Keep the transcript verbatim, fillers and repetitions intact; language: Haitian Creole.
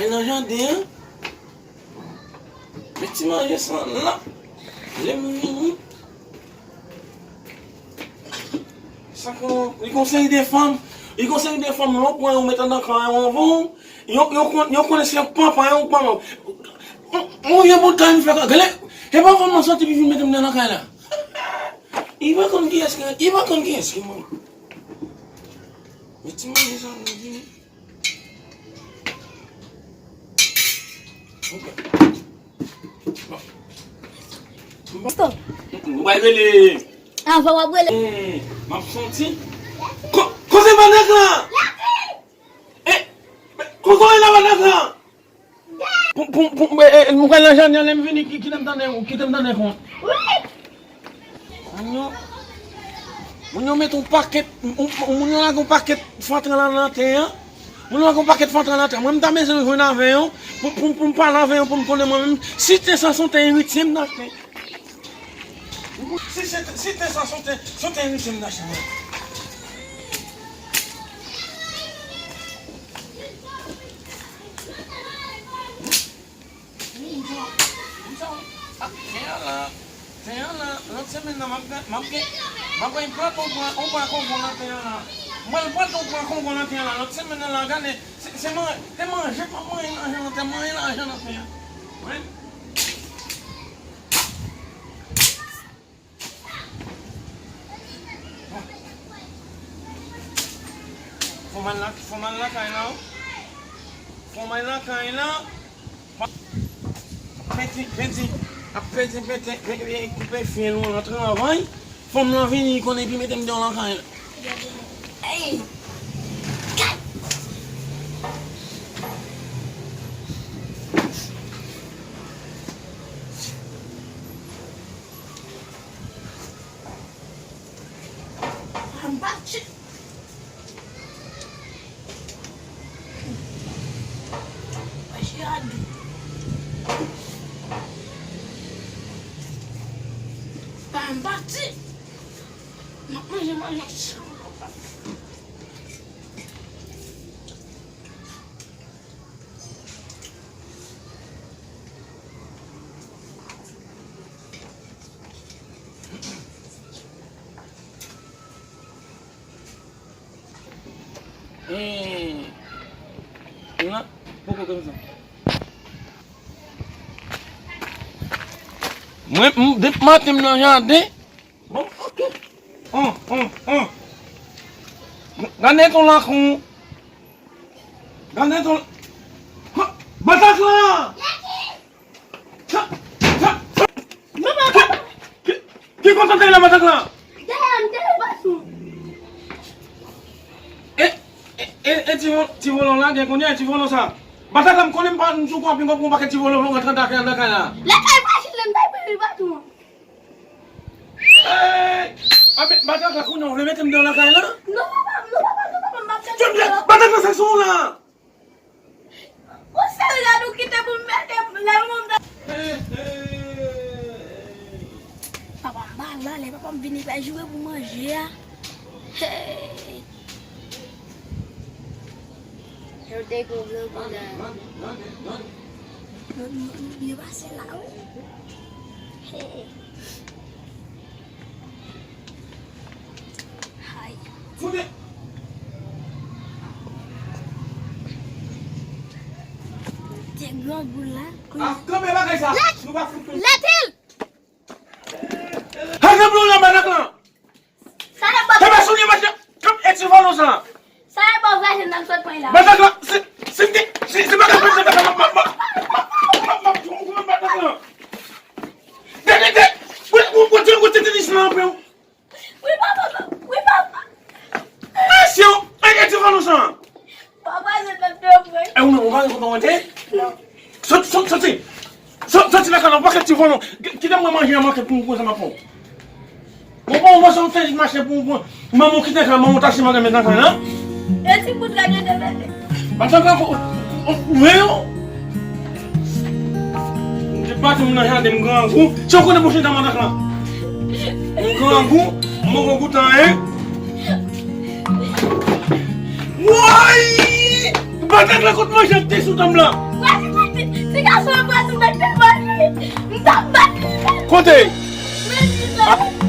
Nan jaden an. Men ti manje sa la. Lè m vini. Sa kon, li konsèy de fanm. Li konsèy de fanm, lè w pran yo, w met anndan kan yo anvan w. Yo, yo, kon- yo konnen se papa yo ou manman. Ou, ou, yon bout tan m fè. Gade, e pa fanm nan soti pi vin mete m nan lakay la. Li pa konn kiyès ki, li pa konn kiyès ki manman. Men ti manje sa, m vini. Stop. Mwen rele. Avan w ap rele. Eh, m ap santi. Ko- Kote Vanessa? Eh, kote w ye la, Vanessa? Pou, pou, pou, eh, eh, mwen pral nan jaden an, lè m vini, ki- kite m tande, kite m tande kon. Moun yo, moun yo met yon pakèt, moun yo lage yon pakèt fatra nan, nan tè an. Moun yo lage yon pakèt fatra nan tè an. Mwen, m ta bezwen jwenn avè yo pou, pou, pou m pale avè yo, pou m konnen mwen menm. Si tè sa se yon tè eritye, m ta achte. Si se, si tè sa se yon tè, se yon tè eritye, m ta achte. Wi, m sa, m sa, ah, tè an la, tè an la, lòt semèn nan, m ap gen, m ap gen, m ap gen pran yon pran, yon pran kongo nan tè an la. Mwen, pran yon pran kongo nan tè an la, lòt semèn nan la, gade, se, se man- se manje, m ap manje lajan nan tè, manje lajan nan tè an. Wi. Fò m al la, fò m al lakay la, wi. Fò m al lakay la. Pèdi, pèdi, ap pèdi, pèdi, pèdi, koupe fil ou nan travay. Fanm lan vini, li konnen epi mete m deyò lakay la. Ey! M pa tchè. Mache a dou. Pa m pati. M ap manje manje san. Mwen, m, depi maten m nan jaden. Bon, ok. Gade ton lakon. Gade ton. Batak la! Sa, sa, sa. Ki, ki konsantre la, matant lan? Dèyè m, dèyè m, patwon. E, e, e, e ti vo- ti volon la, gen konnen ti volon sa. Matant lan, m konnen m pa m sou kò, pinga pou yon pakèt ti volon rantre anndan kay la. Lakay mache la, m bay pou li, patwon. Ey! Matant lan, konnen w vle mete m deyò lakay la? Non, papa, non, papa, non, papa, m ap fè. Matant lan, se sou la. Ou serye, nou kite pou m mete lè moun nan. Papa m pa la, lè papa m vini fè joure pou manje a. Hey. Yo te gon grangou la. Nou, nou, nou byen pase la, wi. Hey. Ay. Foute. Te grangou la. Ap kanpe bagay sa. Nou pa fout. Letil! Al nan blo nan banak lan. Sa e bò. Kanpe sou li, mache. Kanpe eti vòlò sa. Sa e bò vwazen nan sot pran la. Banak lan, se, se, se, se bagay mwen, se bagay mwen, mwen, mwen, mwen, mwen, mwen, mwen, banak lan. Gade, gade, gade, gade tenis lan anpil. Wi, papa, wi, papa. Mesye, e, e ti vòlò sa. Papa, se tèt de vre. E ou menm, ou pa gen kontan wante? Non. Sot, sot, soti. Sot, soti lakay la, pakèt ti vòlò. Kite mwen manje an pakèt pou mwen, pou sa m ap pran. Bon, bon, bon, sa m fè mache pou mwen. Manman kite kay, manman tache madanm nan kay la. E ti bout gade de bebe. Pase ankò, ou, ou, ou, ou, ou. Te pati m nan jaden, m grangou. Se w konnen pwochen tan madanm lan. M grangou, m poko goute anyen. Woy! M pa Atak la kot manje ak te sou tanm lan. Ti gason an pral sou mèt te manje. M t ap bat li. Kote? Men li la.